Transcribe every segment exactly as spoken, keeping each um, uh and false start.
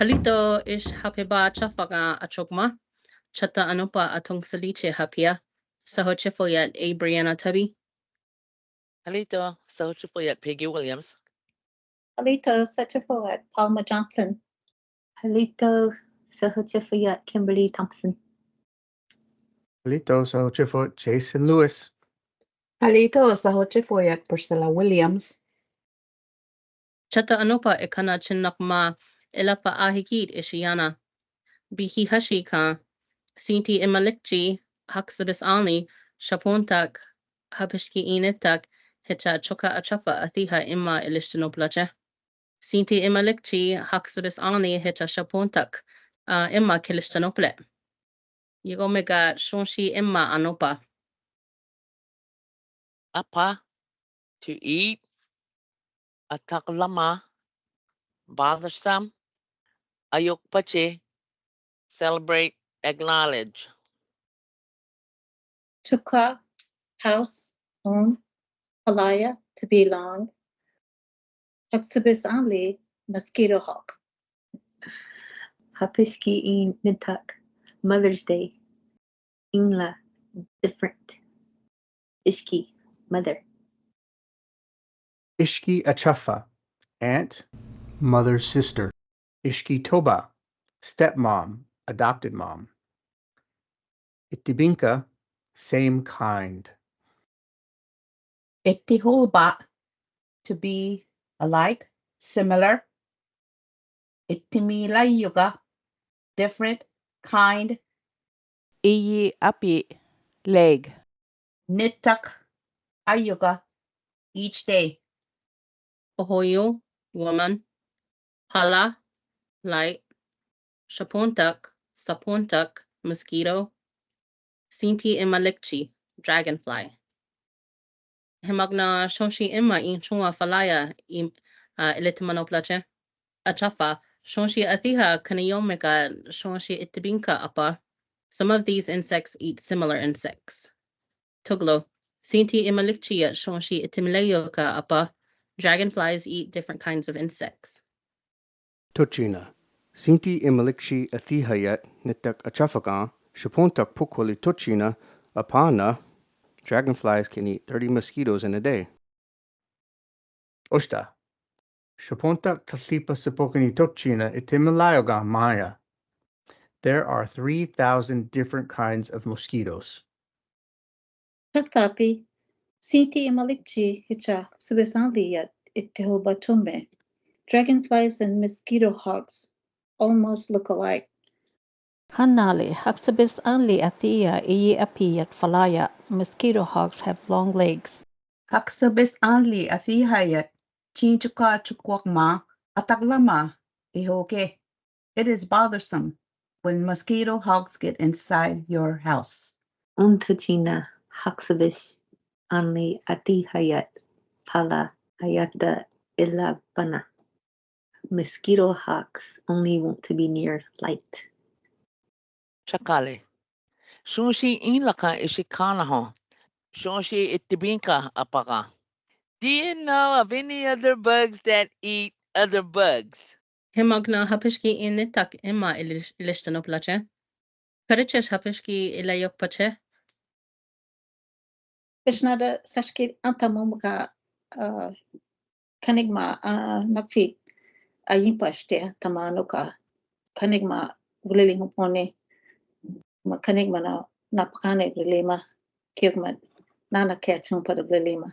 Alito, ish, håfa bai, achåfa kan achokma. Chåta' anokpa, atongsaliche håfa. Sahochifo' yet, A. Brianna Tubby. Alito, sahochifo' yet, Peggy Williams. Alito, sahochifo' yet, Palma Johnson. Alito, sahochifo' yet, Kimberly Thompson. Alito, sahochifo' yet, Jason Lewis. Alito, sahochifo' yet, Priscilla Williams. Chåta' anokpa ekkana chinnak ma ilek-åhikit, ish, iana. Bihihåshi kan, Sinti Immalikchi, Haksabis Ånle, Siapontak, Hapishki Initak, Hecha Choka' Achåfa Atiha Imma Ilishtanopla Che. Sinti Immalikchi, Haksabis Ånle, Hecha Siapontak, uh, Imma Kilishtanoplet. Yegome' ga' shonshi imma anokpa. Apa, to eat. Ataklama, bothersome. Ayokpache, celebrate, acknowledge. Choka', house, home. Falåya, to belong. Haksabis Ånle, mosquito hawk. Hapishki Initak, Mother's Day. Inla, different. Ishki, mother. Ishki Achåfa, aunt, mother's sister. Ishki Toba, stepmom, adopted mom. Itibinka, same kind. Itihulba, to be alike, similar. Itimilayoka, different, kind. Iyiapi, leg. Nitak, ayoka, each day. Ohoyo, woman. Pala, light. Siapontak, sapontak, mosquito. Sinti Immalikchi, dragonfly. Hemagna' shonshi imma in chunga Falåya im, uh, ilitimanopla che. Achåfa, shonshi atiha kaneyome' ga' shonshi itibinka apa. Some of these insects eat similar insects. Toglo, Sinti Immalikchi yet shonshi itimilayoka apa. Dragonflies eat different kinds of insects. Tochina, Sinti Immalikchi atiha yet, Nitak Achåfa kan, Siapontak pokweli tochina, apåna, dragonflies can eat thirty mosquitoes in a day. Oshta, Siapontak tatipa sapokoni tochina itimilayoka maya. There are three thousand different kinds of mosquitoes. Tatapi, Sinti Immalikchi Hecha Haksabis Ånle yet Itihulba Tome. Dragonflies and mosquito hawks almost look alike. Hanale, Haksabis Ånle atiha iyiapi yet Falåya, mosquito hawks have long legs. Haksabis Ånle atiha yet, chinchuka chukwakma, ataklama, ihoke. It is bothersome when mosquito hawks get inside your house. Un tochina, Haksabis Ånle atiha yet, Pala ayata ilapana. Mosquito hawks only want to be near light. Chakale. Shonshi inlaka ishi kånao. Shonshi itibinka apaka. Do you know of any other bugs that eat other bugs? Hemagna' hapishki initak imma ilish-, ilishtanopla che. Karichesh hapishki ilayokpache. Ishnada sashki anta mumuka, uh, kanigma, uh, nakfi, uh, yimpa shte tamanoka. Kanigma ulili huponi. Ma kanigma na, napakane ulili ma. Kiogma nana kachumpa ulili ma.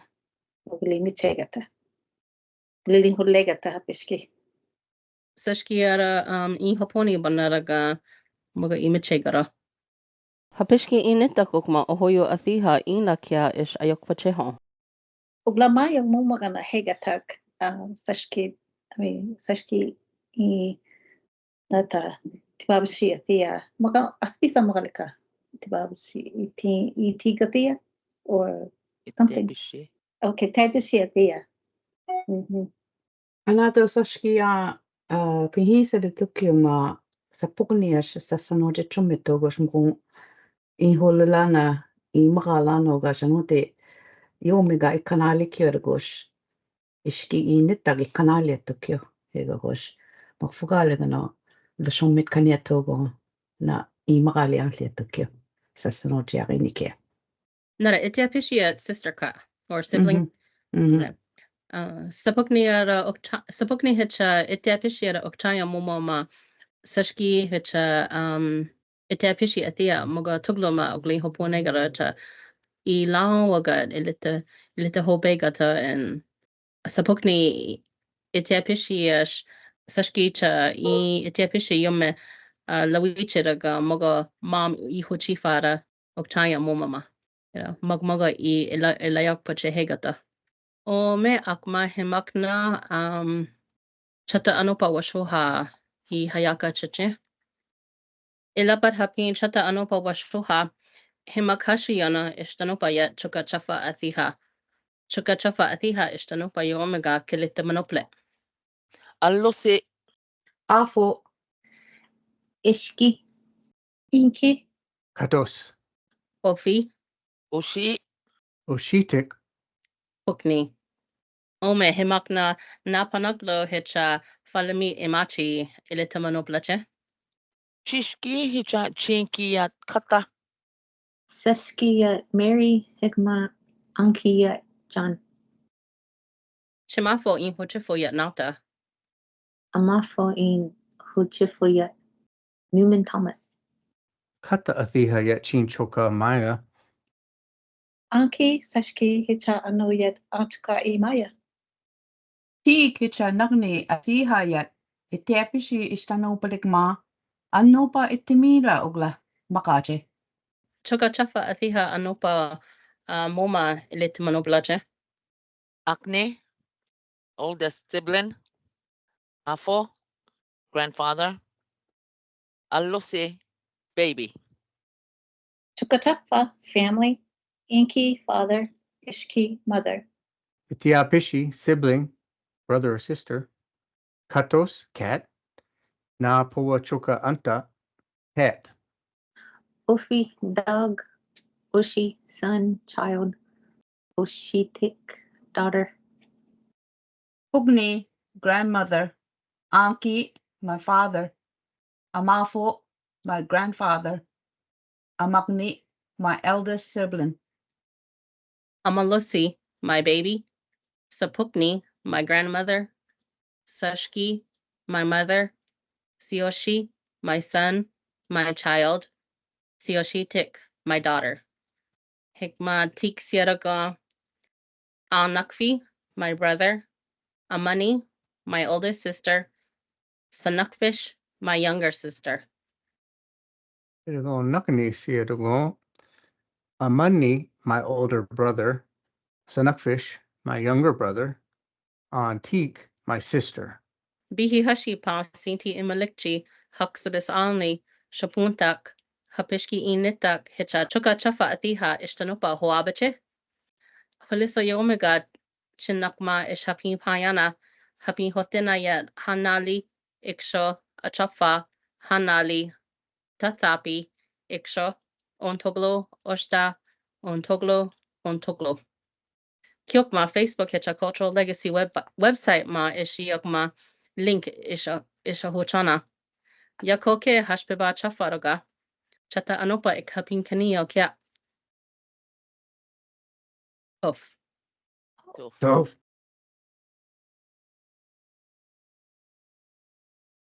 Ulili michegata. Lili hulegata hapishki. Sashki ara, um, i hoponi banaraga muga i michegara. Hapishki initak ukma ohoyo atiha inla kia ish ayokpacheho. Uglamaya mumagana hegatak, um, sashki, I mean, sashki i nata tibabishi atia. Maga, aspisa magalika. Tibabishi, iti, itigatia or something. Tibabishi. Okay, tibabishi atia. Mhm. Anato sashki a, uh, pinhisa de tukio ma sapuknia sasano de chumito gos mukong inholelana i magalano gasanote yomiga ikanali kio de gos. Ishki initak ikanali tukio hega gos. Makfugale gano Losyommit kaniato go na i makali angliato kio. Sasano tiari nike. Nara, etiapishi a sister ka or sibling. Mhm. Mhm. Right. Uh, sapukni ara okta-, sapukni hecha etiapishi ara oktaya momo ma sashki hecha, um, etiapishi atia moga tuglo ma ogli hopone gara ta i lao waga ilita, ilita hope gata en sapukni etiapishi ash sashki cha i etiapishi yome, uh, lawichira ga moga mam i hochifara oktaya momama. You know, magmaga i ila, ila yak pache hegata. O me akma hemakna, um, chata anopa washoha i hayaka cheche. Ila pat hapin chata anopa washoha hemakashi yana ishtanopa yet chuka chafa athiha. Chuka chafa athiha ishtanopa yomega kilita manople. Alose. Afo. Ishki. Inki. Katos. Ofi. Oshi. Oshitik. Pukni. Ome hemakna napanaklo hecha falemi imachi ilita manoplache. Shishki hecha chinki yat kata. Sashki yat Mary hikma anki yat John. Chimafo in hochifo yat nauta. Amafo in hochifo yat Newman Thomas. Kata athiha yat chin choka maya. Anki sashki hecha ano yat atka i maya. Ti kicha nagni athiha yat etiapishi ishtanopa likma anopa itimila ogla makache. Choka chafa athiha anopa, uh, moma ilita manoplache. Akni, oldest sibling. Afo, grandfather. Alose, baby. Chuka chafa, family. Inki, father. Ishki, mother. Etiapishi, sibling, brother or sister. Katos, cat. Napowa chuka anta, cat. Ofi, dog. Oshi, son, child. Oshitik, daughter. Pugni, grandmother. Anki, my father. Amafo, my grandfather. Amagni, my eldest sibling. Amalosi, my baby. Sapukni, my grandmother. Sashki, my mother. Sioshi, my son, my child. Sioshitik, my daughter. Hikma tik siaragon. Anakfi, my brother. Amani, my older sister. Sanakfish, my younger sister. Siaragon nakni siaragon. Amani, my older brother. Sanakfish, my younger brother. Antik, my sister. Bihihashi pa sinti imalikchi, haksabis alni, shapuntak, hapishki initak, hecha chuka chafa atiha ishtanopa hoabache. Holiso yomigat, chinakma ish hapin payana, hapin hotina yet hanali, iksho, achafa, hanali, tathapi, iksho, ontoglo, oshta, ontoglo, ontoglo. Kiokma Facebook hecha Cultural Legacy web, website ma ish yokma link ish, ish hochana. Yakoke hashpeba chafaroga. Chata anopa ik hapin kaniyo kia. Tof. Tof. Tof.